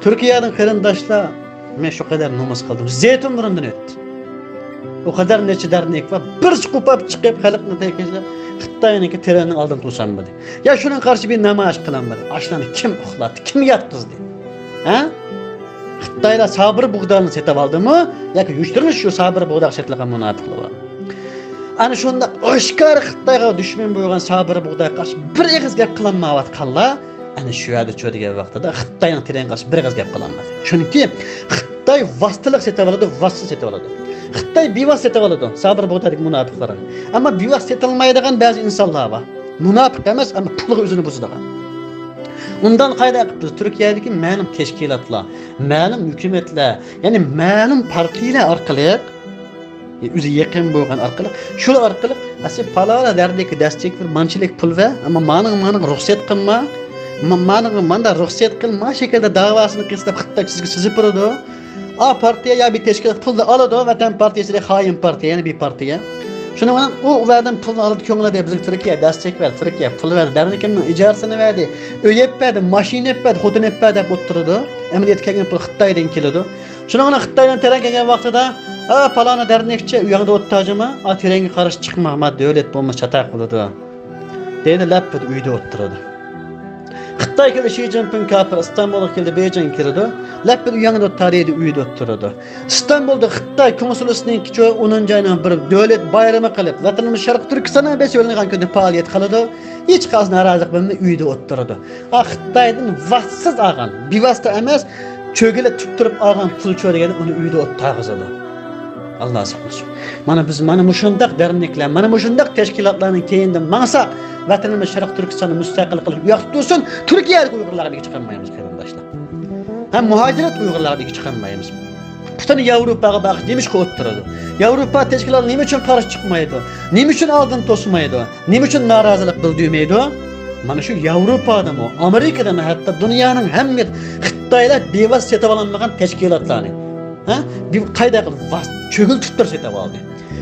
تۈركىيەدىن قېرىنداشلار، مەن شۇ قەدەر نومۇس قىلدىم. زەيتۇن بۇرنىدىن ئۆتتى. ئۇ قەدەر نەچچە دەرنەك بار، بىرسى قوپاپ چىقىپ خەلقنى تەكشىلەپ، خىتاينىڭكى ترېنىنىڭ ئالدىنى توسالمىدى. يا شۇنىڭغا قارشى بىر نامايىش قىلالمىدى. ئاشۇلارنى كىم ئۇخلاتتى، كىم ياتقۇزدى؟ ھە؟ خىتايلار سابىر بۇغداينى سېتىۋالدىمۇ ياكى يوشۇرۇن شۇ سابىر بۇغدايغا سېتىلغان مۇناپىقلار بار؟ ئەنە شۇنداق ئاشكارا خىتايغا دۈشمەن بولغان سابىر بۇغدايغا قارشى بىر ئېغىز گەپ قىلالمايۋاتقانلار ئەنە شۇ يەردە چۆ دېگەن ۋاقتىدا خىتاينىڭ ترېنىغا قارشى بىر ئېغىز گەپ قىلالمايدۇ. چۈنكى خىتاي ۋاسىتىلىق سېتىۋالىدۇ، ۋاسىتە سېتىۋالىدۇ. خىتاي بىۋاسىتە سېتىۋالىدۇ سابىر بۇغدايدىكى مۇناپىقلارنى. ئەمما بىۋاسىتە سېتىلمايدىغان بەزى ئىنسانلار بار. مۇناپىق ئەمەس، ئەمما پۇلغا ئۆزىنى بۇزىدىغان. ئۇنداق قايدا قىلىپ بىز تۈركىيەدىكى مەلۇم تەشكىلاتلار، مەلۇم ھۆكۈمەتلەر، يەنى مەلۇم پارتىيەلەر ئارقىلىق، ئۆزى يېقىن بولغان ئارقىلىق، شۇلار ئارقىلىق، ئەسلى پالالا دەرنەككە دەس چېكىپ مانچىلىك پۇل بەر، ئەمما مانىڭ، مانىڭ رۇخسەت قىلما، ما-، مانىڭ ماندا رۇخسەت قىلما شەكىلدە داۋاسىنى قىلسا دەپ خىتاي سىزگە سىزىپ بېرىدۇ. ئا پارتىيە يا بىر تەشكىلات پۇلنى ئالىدۇ، ۋەتەن پارتىيەسى دەپ خائىن پارتىيە، يەنە بىر پارتىيە. شۇنىڭ بىلەن ئۇ ئۇ يەردىن پۇلنى ئالىدۇ، كۆڭلىدە بىزگە تۈركىيە دەس چېكىپ بەردى، تۈركىيە پۇل بەردى، دەرنىكىمنىڭ ئىجارىسىنى بەردى، ئۆي ئېلىپ بەردى، ماشىنا ئېلىپ بەردى، خوتۇن ئېلىپ بەردى دەپ ئولتۇرىدۇ. ئەمەلىيەتتە كەلگەن پۇل خىتايدىن كېلىدۇ. شۇنىڭ بىلەن خىتايدىن تەرەن كەلگەن ۋاقتىدا، ھە، پالانى دەرنەكچى ئۆيۈڭدە ئولتۇرجىما، ئا، تەرەنگە قارشى چىقما، ما دۆلەت بولمىسا چاتاق بولىدۇ، دەيدۇ، لەپپىدە ئۆيدە ئولتۇرىدۇ. خىتاي كېلدى، شى جىنپىڭ كاپىر ئىستانبۇلغا كېلدى، بېيجىڭغا كىرىدۇ، لەپپىدە ئۆيۈڭدە ئولتۇر دەيدۇ، ئۆيدە ئولتۇرىدۇ. ئىستانبۇلدا خىتاي كونسۇلىستىنىڭكى ئونىنچى ئاينىڭ بىر دۆلەت بايرىمى قىلىپ، ۋەتىنىمىز شەرقىي تۈركىستاننىڭ بېسىۋېلىنغان كۈنى پائالىيەت قىلىدۇ. ھېچقايسى نارازىلىق بىلمەي ئۆيدە ئولتۇرىدۇ. ئا، خىتايدىن ۋاسىتىسىز ئالغان، بىۋاسىتە ئەمەس، چۆگىلى تۇتتۇرۇپ ئالغان پۇل چۆرىگەننى ئۇنى ئۆيدە ئولتۇرغۇزىدۇ. ئاللا ساقلىسۇن. مانا بىز مانا مۇشۇنداق دەرنەكلەر، مانا مۇشۇنداق تەشكىلاتلارنىڭ كەينىدىن ماڭساق، ۋەتىنىمىز شەرقىي تۈركىستاننى مۇستەقىل قىلىپ ئۇياقتا تۇرسۇن، تۈركىيەدىكى ئۇيغۇرلارغا بىر چىقارمايمىز، قېرىنداشلار. ھەم مۇھاجىرەت ئۇيغۇرلارغا بىر چىقارمايمىز. پۈتۈن ياۋروپاغا باقىش نېمىشقا ئولتۇرىدۇ؟ ياۋروپا تەشكىلاتى نېمە ئۈچۈن قارشى چىقمايدۇ؟ نېمە ئۈچۈن ئالدىن توسمايدۇ؟ نېمە ئۈچۈن نارازىلىق بىلدۈرمەيدۇ؟ مانا شۇ ياۋروپادىمۇ، ئامېرىكىدىمۇ، ھەتتا دۇنيانىڭ ھەممە يېرىدە خىتايلار بىۋاسىتە سېتىۋالالمىغان تەشكىلاتلارنى، ھە؟ بىر قايدا قىلىپ ۋاس-، چۆگۈل تۇتتۇرۇپ سېتىۋالدى.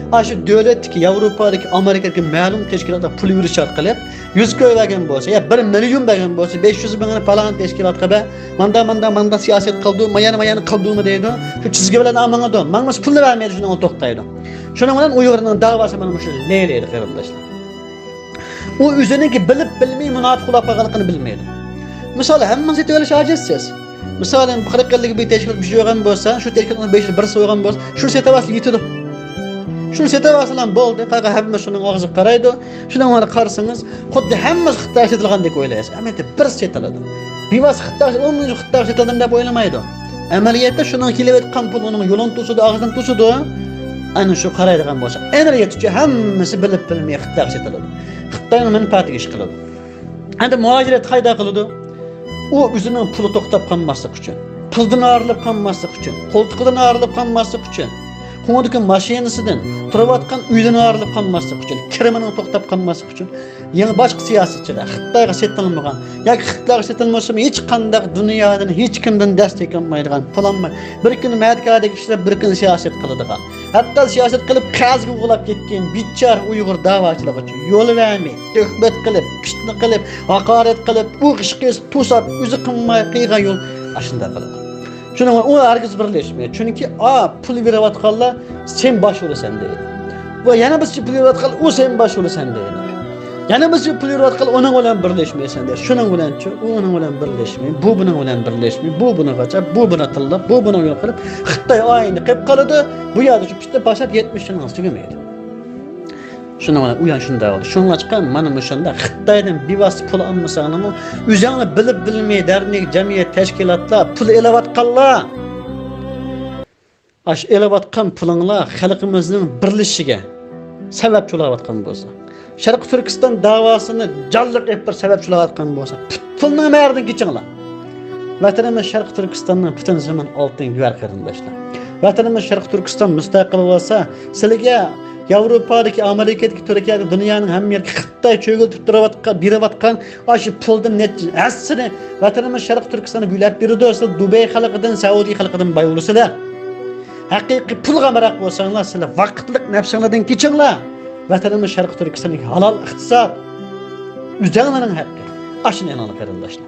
ئاشۇ دۆلەتتىكى، ياۋروپادىكى، ئامېرىكىدىكى مەلۇم تەشكىلاتلار پۇل بېرىش ئارقىلىق يۈز كوي بەرگەن بولسا، يا بىر مىليون بەرگەن بولسا، بەش يۈز مىڭنى پالان تەشكىلاتقا بەر، ماندا، ماندا، ماندا سىياسەت قىلدى، مايان، مايان قىلدىمۇ دەيدۇ. شۇ چىزگى بىلەن ماڭىدۇ. ماڭمىسا پۇلنى بەرمەيدۇ، شۇنىڭغا توختايدۇ. شۇنىڭ بىلەن ئۇيغۇرنىڭ داۋاسى مانا مۇشۇ لەيلەيدۇ، قېرىنداشلار. ئۇ ئۆزىنىڭكى بىلىپ بىلمەي مۇناپىق بولاپ قالغانلىقىنى بىلمەيدۇ. مىسال، ھەممىنى سېتىۋېلىش ئاجىزسىز. مىسالەن، قىرىق ئەللىك بىر تەشكىلات بىر ئىش بولغان بولسا، شۇ تەشكىلاتنىڭ بېشىدا بىرسى بولغان بولسا، شۇ سېتىۋالسا يېتىدۇ. شۇنى سېتىۋالسىلا بولدى. قايغا ھەممە شۇنىڭ ئاغزىغا قارايدۇ. شۇنىڭ بىلەن قارىسىڭىز، خۇددى ھەممىسى خىتايغا سېتىلغاندەك ئويلايسىز. ئەمەلىيەتتە بىرسى سېتىلىدۇ. بىۋاسىتە خىتايغا، ئۇنىڭ خىتايغا سېتىلدىم دەپ ئويلىمايدۇ. ئەمەلىيەتتە شۇنىڭ كېلىۋاتقان پۇل ئۇنىڭ يولىنى توسىدۇ، ئاغزىنى توسىدۇ. ئەنە شۇ قارايدىغان بولسا، ئەمەلىيەتتىچۇ ھەممىسى بىلىپ بىلمەي خىتايغا سېتىلىدۇ. خىتاينىڭ مەنپەئەتىگە ئىش قىلىدۇ. ئەمدى مۇھاجىرەت قايدا قىلىدۇ؟ ئۇ ئۆزىنىڭ پۇلى توختاپ قالماسلىقى ئۈچۈن، پۇلدىن ئايرىلىپ قالماسلىقى ئۈچۈن، قولتۇقىدىن ئايرىلىپ قالماسلىقى ئۈچۈن، قولىدىكى ماشىنىسىدىن، تۇرۇۋاتقان ئۆيىدىن ئايرىلىپ قالماسلىقى ئۈچۈن، كىرىمىنىڭ توختاپ قالماسلىقى ئۈچۈن يېڭى باشقا سىياسەتچىلەر، خىتايغا سېتىلمىغان ياكى خىتايغا سېتىلمىسىمۇ ھېچقانداق دۇنيادىن ھېچكىمدىن دەستەك ئالمايدىغان، پۇل ئالماي، بىر كۈنى مەدىكاردىكى كىشىلەر بىر كۈنى سىياسەت قىلىدىغان، ھەتتا سىياسەت قىلىپ قەرزگە بوغۇلۇپ كەتكەن بىچارە ئۇيغۇر داۋاچىلىرىغىچۇ يول بەرمەي، تۆھمەت قىلىپ، پىتنە قىلىپ، ھاقارەت قىلىپ، ئۇ ئىشقا توساپ، ئۆزى قىلماي قىلغان يول ئاشۇنداق قىلىدۇ. شۇنىڭ بىلەن ئۇ ھەرگىز بىرلەشمەيدۇ. چۈنكى، ئا، پۇل بېرىۋاتقانلار سەن باش بولىسەن دەيدۇ. ۋە يەنە بىرسى پۇل بېرىۋاتقانلار ئۇ سەن باش بولىسەن دەيدۇ. يەنە بىرسى پۇل بېرىۋاتقانلار ئۇنىڭ بىلەن بىرلەشمەيسەن دەيدۇ. شۇنىڭ بىلەنچۇ ئۇ ئۇنىڭ بىلەن بىرلەشمەي، بۇ بۇنىڭ بىلەن بىرلەشمەي، بۇ بۇنىڭغا چاپ، بۇ بۇنى تىللاپ، بۇ بۇنىڭ يول قىلىپ، خىتاي ئايىنى قىلىپ قالىدۇ. بۇ يەردە شۇ پىتنە پاسات يەتمىش يىلنىڭ تۈگىمەيدۇ. شۇنىڭ بىلەن ئۇ يەنە شۇنداق بولدى. شۇڭلاشقا مانا مۇشۇنداق خىتايدىن بىۋاسىتە پۇل ئالمىساڭلىمۇ، ئۆزۈڭلار بىلىپ بىلمەي دەرنەك، جەمئىيەت، تەشكىلاتلار پۇل ئېلىۋاتقانلار، ئاشۇ ئېلىۋاتقان پۇلۇڭلار خەلقىمىزنىڭ بىرلىشىشىگە سەۋەبچى بولۇۋاتقان بولسا، شەرقىي تۈركىستان داۋاسىنى جانلىق ئېلىپ بېرىپ سەۋەبچى بولۇۋاتقان بولسا، پۇت-، پۇلنىڭ مەھرىدىن كېچىڭلار. ۋەتىنىمىز شەرقىي تۈركىستاننىڭ پۈتۈن زېمىن ئالتۇن گۆھەر، قېرىنداشلار. ۋەتىنىمىز شەرقىي تۈركىستان مۇستەقىل بولسا، سىلىگە ياۋروپادىكى، ئامېرىكىدىكى، تۈركىيەدىكى، دۇنيانىڭ ھەممە يېرىگە خىتاي چۆگۈل تۇتتۇرۇۋاتقان، بېرىۋاتقان ئاشۇ پۇلدىن نەچچە ھەسسىنى ۋەتىنىمىز شەرقىي تۈركىستانغا يۆلەپ بېرىدۇ. سىلەر دۇبەي خەلقىدىن، سەئۇدى خەلقىدىن باي بولىسىلەر. ھەقىقىي پۇلغا ئامراق بولساڭلار، سىلەر ۋاقىتلىق نەپسىڭلاردىن كېچىڭلار. ۋەتىنىمىز شەرقىي تۈركىستاندىكى ھالال ئىقتىساد ئۆزەڭلارنىڭ ھەققى. ئاشۇنى ئېنىڭلار، قېرىنداشلار.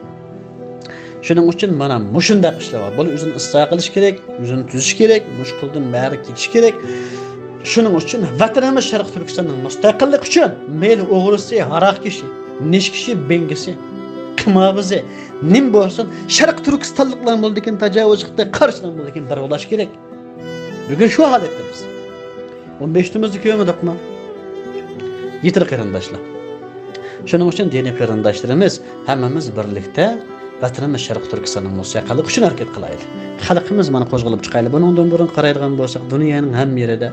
شۇنىڭ ئۈچۈن مانا مۇشۇنداق ئىشلار بار. بۇنى ئۆزىنى ئىسلاھ قىلىش كېرەك، ئۆزىنى تۈزۈش كېرەك، مۇشۇ پۇلدىن مەھرى كېچىش كېرەك. شۇنىڭ ئۈچۈن ۋەتىنىمىز شەرقىي تۈركىستاننىڭ مۇستەقىللىقى ئۈچۈن مەيلى ئوغرىسى، ھاراقكىشى، نېشىكىشى، بېڭگىسى، قىماربىزى نېمە بولسۇن، شەرقىي تۈركىستانلىقلار بولىدىكىن تاجاۋۇزچى خىتاي قارشىلار بولىدىكىن بىر بولۇش كېرەك. بۈگۈن شۇ ھالەتتە بىز. ئون بەشىمىزنى كۆرمىدۇقمۇ؟ يېتىدۇ قېرىنداشلار. شۇنىڭ ئۈچۈن دىنىي قېرىنداشلىرىمىز، ھەممىمىز بىرلىكتە ۋەتىنىمىز شەرقىي تۈركىستاننىڭ مۇستەقىللىقى ئۈچۈن ھەرىكەت قىلايلى. خەلقىمىز مانا قوزغىلىپ چىقايلى. بۇنىڭدىن بۇرۇن قارايدىغان بولساق، دۇنيانىڭ ھەممە يېرىدە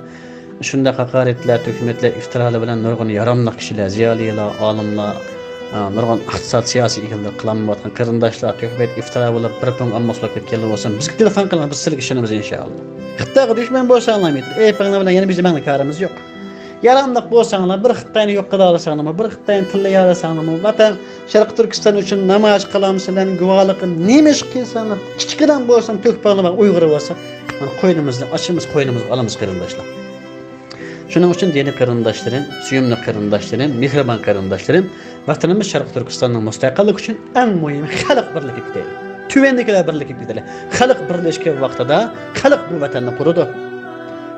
شۇنداق ھاقارەتلەر، تۆھمەتلەر، ئىفتىرالار بىلەن نۇرغۇن ياراملىق كىشىلەر، زىيالىيلار، ئالىملار، ئا، نۇرغۇن ئىقتىساد، سىياسىي ئىگىلىرى قىلالمايۋاتقان قېرىنداشلار تۆھمەت، ئىفتىرا بولۇپ بىر پۇڭ ئالماس بولۇپ كەتكەنلەر بولسا، بىزگە تېلېفون قىلىڭ، بىز سىلەرگە ئىشىنىمىز ئىنشائاللا. خىتايغا دۈشمەن بولساڭلار، ئېيتىڭلار بىلەن يەنە بىزنىڭ كارىمىز يوق. ياراملىق بولساڭلار، بىر خىتاينى يوق قىلالايساڭلارمۇ، بىر خىتاينى تىللايالايساڭلارمۇ، ۋەتەن شەرقىي تۈركىستان ئۈچۈن نامايىش قىلامسىلەر، گۇۋاھلىقى نېمە ئىش قىلساڭلار، كىچىكىدىن بولسۇن تۆھپەڭلار بار، ئۇيغۇر بولسا، مانا قوينىمىزنى ئاچىمىز، قوينىمىزغا ئالىمىز قېرىنداشلار. شۇنىڭ ئۈچۈن دىنىي قېرىنداشلىرىم، سۆيۈملۈك قېرىنداشلىرىم، مېھرىبان قېرىنداشلىرىم، ۋەتىنىمىز شەرقىي تۈركىستاننىڭ مۇستەقىللىكى ئۈچۈن ئەڭ مۇھىمى خەلق بىرلىككە كېتەيلى. تۆۋەندىكىلەر بىرلىككە كېتەيلى. خەلق بىرلەشكەن ۋاقتىدا خەلق بۇ ۋەتەننى قۇرىدۇ.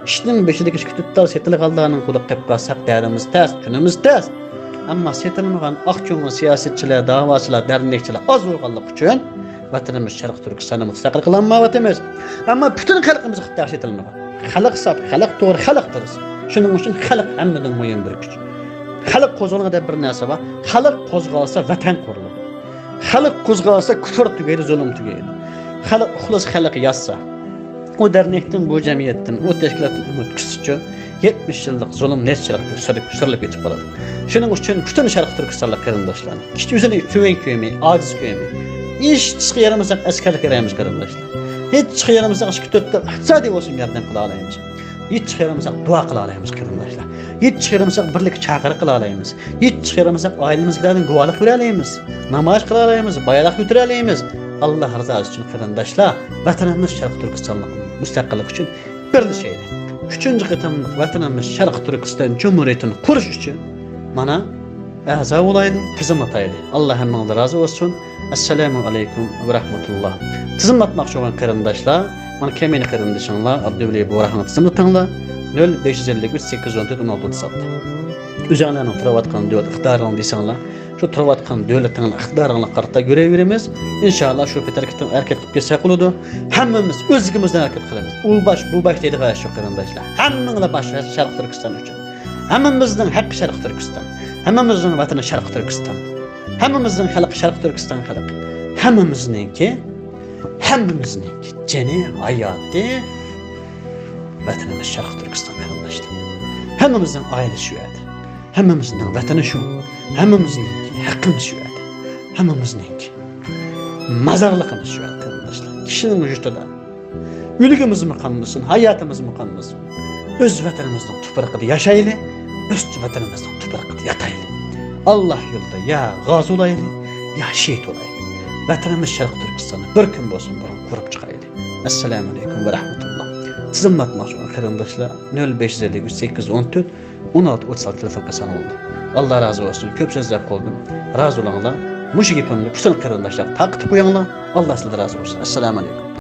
ئىشنىڭ بېشىدىكى ئىككى تۇتال سېتىلغانلارنىڭ قولىغا قېلىپ قالساق دەردىمىز تەس، كۈنىمىز تەس. ئەمما سېتىلمىغان ئاق كۆڭۈل سىياسەتچىلەر، داۋاچىلار، دەرنەكچىلەر ئاز بولغانلىقى ئۈچۈن ۋەتىنىمىز شەرقىي تۈركىستاننى مۇستەقىل قىلالمايۋاتىمىز. ئەمما پۈتۈن خەلقىمىز خىتايغا سېتىلمىغان. خەلق ساپ، خەلق توغرا، خەلق دۇرۇس. شۇنىڭ ئۈچۈن خەلق ھەممىدىن مۇھىم بىر كۈچ. خەلق قوزغالغان دەپ بىر نەرسە بار. خەلق قوزغالسا ۋەتەن قۇرۇلىدۇ. خەلق قوزغالسا كۈفر تۈگەيدۇ، زۇلۇم تۈگەيدۇ. خەلق ئۇخلىسا، خەلق ياتسا، ئۇ دەرنەكتىن، بۇ جەمئىيەتتىن، ئۇ تەشكىلاتتىن ئۈمىد كۈتسىچۇ، يەتمىش يىللىق زۇلۇم نەچچە يىللىق سۈرۈپ، سۈرۈلۈپ كېتىپ قالىدۇ. شۇنىڭ ئۈچۈن پۈتۈن شەرقىي تۈركىستانلىق قېرىنداشلارنى كىچىك ئۆزىنى تۆۋەن كۆرمەي، ئاجىز كۆرمەي، ھېچ ئىشقا يارىمىساق ئەسكەرلىك يارايمىز قېرىنداشلار. ھېچ ئىشقا يارىمىساق ئىككى تۆت ئىقتىسادىي بولسۇن ياردەم قىلالايمىز. ھېچ ئىشقا يارىمىساق دۇئا قىلالايمىز قېرىنداشلار. ھېچ ئىشقا يارىمىساق بىرلىككە چاقىرىق قىلالايمىز. ھېچ ئىشقا يارىمىساق ئائىلىمىزدىكىلەردىن گۇۋاھلىق بېرەلەيمىز. نامايىش قىلالايمىز، بايراق كۆتۈرەلەيمىز. ئاللا رىزاسى ئۈچۈن قېرىنداشلار، ۋەتىنىمىز شەرقىي تۈركىستانلىق مۇستەقىللىك ئۈچۈن بىرلىشەيلى. ئۈچىنچى قېتىملىق ۋەتىنىمىز شەرقىي تۈركىستان جۇمھۇرىيىتىنى قۇرۇش ئۈچۈن مانا ئەزا بولايلى، تىزىملىتايلى. ئاللا ھەممىڭلار رازى بولسۇن. ئەسسالامۇ ئەلەيكۇم ۋە رەھمەتۇللا. تىزىملاتماقچى بولغان قېرىنداشلار، مانا كەمىنە قېرىندىشىڭلار ئابدۇۋەلى بۇرھانغا تىزىملىتىڭلار. نۆل بەش يۈز ئەللىك ئۈچ، سەككىز يۈز ئون تۆت، ئون ئالتە ئوتتۇز ئالتە. ئۆزۈڭلارنىڭ تۇرۇۋاتقان دۆلەت ئىقتىدارىڭ دېسەڭلار، شۇ تۇرۇۋاتقان دۆلىتىڭلار ئىقتىدارىڭلار قارىتا يۈرەۋېرىمىز. ئىنشائاللا شۇ پېتى ھەرىكەت قىلىپ كەتسەك بولىدۇ. ھەممىمىز ئۆزلۈكىمىزدىن ھەرىكەت قىلىمىز. ئۇ باش، بۇ باش دەيدىغان ئىش يوق قېرىنداشلار. ھەممىڭلار باش شەرقىي تۈركىستان ئۈچۈن. ھەممىمىزنىڭ ھەققى شەرقىي تۈركىستان. ھەممىمىزنىڭ ۋەتىنى شەرقىي تۈركىستان. ھەممىمىزنىڭ خەلقى شەرقىي تۈركىستان خەلقى. ھەممىمىزنىڭكى، ھەممىمىزنىڭكى جېنى، ھاياتى ۋەتىنىمىز شەرقىي تۈركىستان قېرىنداشلار. ھەممىمىزنىڭ ئائىلىسى شۇ يەردە. ھەممىمىزنىڭ ۋەتىنى شۇ. ھەممىمىزنىڭكى ھەققىمىز شۇ يەردە. ھەممىمىزنىڭكى مازارلىقىمىز شۇ يەردە قېرىنداشلار. كىشىنىڭ ۋۇجۇدىدا ئۆلۈكىمىزمۇ قالمىسۇن، ھاياتىمىزمۇ قالمىسۇن. ئۆز ۋەتىنىمىزنىڭ تۇپرىقىدا ياشايلى، ئۆز ۋەتىنىمىزنىڭ تۇپرىقىدا ياتايلى. ئاللا يولىدا يا غازى بولايلى، يا شېھىت بولايلى. ۋەتىنىمىز شەرقىي تۈركىستاننى بىر كۈن بولسۇن بۇرۇن قۇرۇپ چىقايلى. ئەسسالامۇ ئەلەيكۇم ۋە رەھمەتۇللا. تىزىملاتماقچى بولغان قېرىنداشلار، نۆل بەش يۈز ئەللىك ئۈچ، سەككىز يۈز ئون تۆت، ئون ئالتە ئوتتۇز ئالتە تېلېفون قىلساڭلار بولىدۇ. ئاللا رازى بولسۇن. كۆپ سۆزلەپ قالدىم. رازى بولۇڭلار. مۇشۇ گېپىمنى پۈتۈن قېرىنداشلارغا تارقىتىپ قويۇڭلار. ئاللا سىلەردىن رازى بولسۇن. ئەسسالامۇ ئەلەيكۇم.